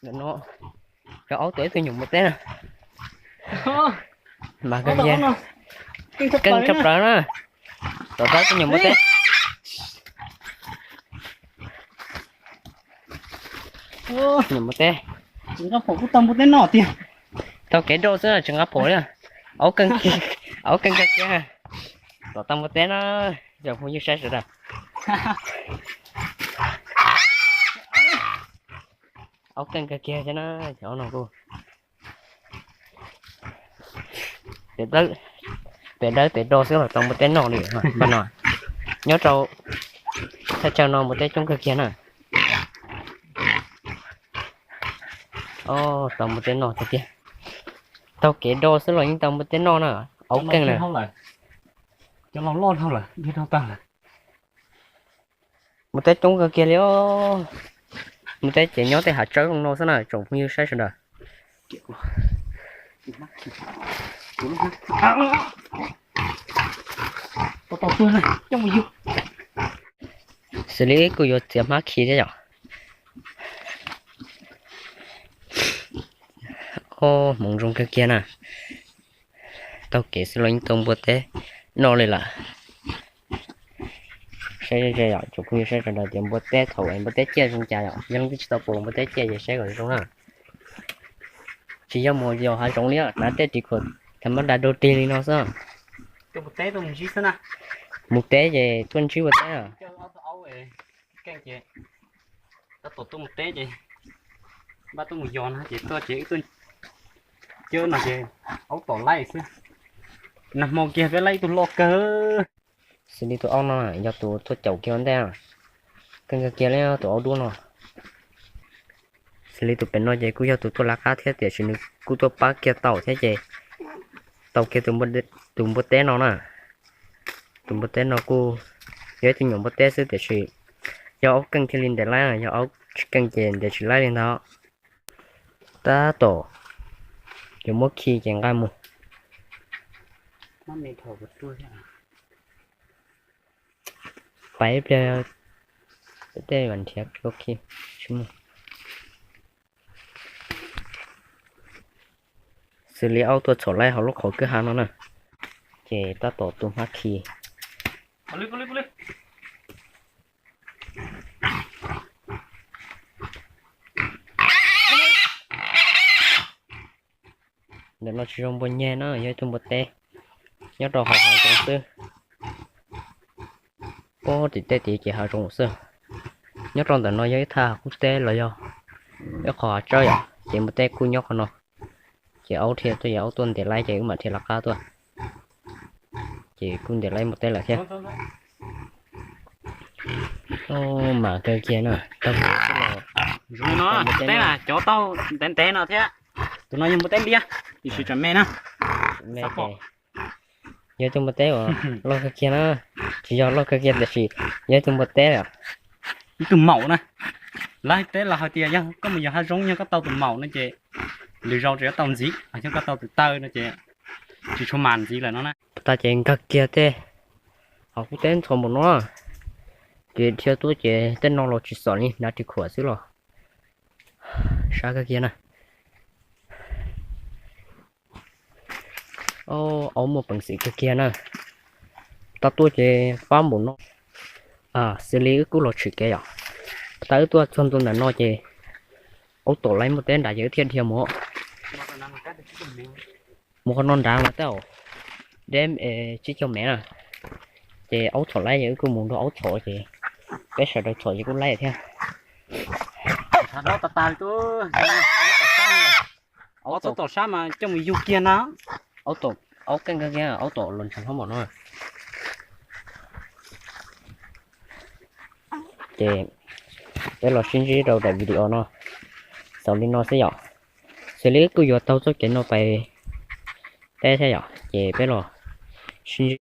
Ntawm no cov aub tuaj ib tug nyuam npua teb na. Mas kawg kiag, keej tshaj plaws na. Tom tau tus nyuam npua teb. Nyuam npua teb. Tsis nqa phom kuj tau npua teb noj tiag. Taug kev doj xwb tsis nqa phom li. Aub keej, aub keej kawg kiag. Tom tau npua teb na, cov phooj ywg saib sawv daws. Aub keej kawg kiag thiab na, cov aub no kuj pem dawb pem dawb pem do xwb los tau npua teb noj li. Npaj no nyob rau thaj chaw no npua teb coob kawg kiag na. Tau npua teb noj tiag tiag. Taug kev do xwb los yeej tau npua teb noj na. Aub keej lawm. Cov laus loj dhau lawm, dhau tag lawm. Npua teb coob kawg kiag li os. Npua teb ces nyob tej hav tsawb zoo no xwb na tsoom phooj ywg saib sawv daws. Xws li kuj yuav txiav hmab khi thiab yom. Hmoov zoo kawg kiag na. Taug kev xwb los yeej tau npua teb noj li lawm. Saib ze yom, tsoom phooj ywg saib sawv daws tias npua teb thaum npua teb ciaj zoo cas yom. Yog leej twg tsis tau pom npua teb ciaj ces saib kom zoo na. Tsis yog mus yos hav zoov li, hnav tej ris khuam tham ma da dog dig li no xwb. Mus teb ces tuaj ntsib npua teb. Tab tom tuaj mus teb ces npaj tuaj mus yos no ces tuaj ces wb tuaj cawb no ces aub tom laib xwb. Nag hmo kiag peb laib ib tug loj kawg. Xws li tus aub no yog tus tuaj caum kiag ua ntej, keej kawg kiag li tus aub dub no. Xws li tus pem no ces kuj yog tus tuaj lav qab thiab tiam sis nws kuj tuaj pab kiag tau thiab ces tau kiag tus npua teb no na. Tus npua teb no kuj yog ib tug nyuam npua teb xwb tiam sis yog aub keej thiaj li ntes laib, yog aub tsis keej ces ntes tsis laib li ntawd. Tab tom yuav muab khi ces nqa mus. Pais ib pliag tej nrhiav khi tsis muaj. Xws li aub tuaj txhom laib hauv lub qhov kwj ha no na, ces tab tom tu hmab khi. Ntawm no tsis zoo npua nyeg na, yog ib tug npua teb nyob rau hauv hav zoov xwb. Puag tim tej tid ces hav zoov xwb. Nyob rau ntawm no yog ib thaj qub teb los yog ib qho hav tsawb yom, ces npua teb kuj nyob qhov no. Ces aub dhia tuaj, ces aub tuaj ntes laib ces wb mam dhia lawv qab tuaj. Ces kuj ntes laib npua teb lawm thiab. Mas kawg kiag na, tau zoo no, teb na, cov taug ntev ntev no thiab. Tus no yog npua teb liab, tiam sis tsam me na. Yog ib tug npua teb uas loj kawg kiag na, tsis yog loj kawg kiag tiam sis yog ib tug npua teb. Ib tug maum na, lawv teb los hais tias yog koj mus yos hav zoov yog koj tau tus maum no ces lwm zaus tseem yuav tau ntxiv, yog koj tau tus taw no ces tsis tshua mas ntxiv lawm no na. Tas ces nkag kiag tej hauv qub teb ntxhov npaum no, ces dhia tuaj ces tej no los tsis xom li, hnav ris khuam xwb los sab kawg kiag na. Aub muaj peev xwm kawg kiag na. Tau tuaj ces fab npaum no. Xws li wb kuj los tshwm kev yom. Tas wb tuaj txog ntua ntawm no ces aub tom laib npua teb nrad ces wb thiaj dhia mus. Mus qhov no nrad mas tej zaum deb tsib caug mev na. Ces aub txhom laib ces wb kuj mus nrog aub txhom ces peb sawv daws txhom ces kuj laib thiab. Aub tom sab mas coj mus yug kiag na. Aub keej kawg kiag, aub tom los ntshav hlob npaum no. Ces peb los sib ntsib rau daim video no xaus li no xwb yom. Xws li wb kuj yuav taug txoj kev no pais teb thiab yom, ces peb los sib ntsib.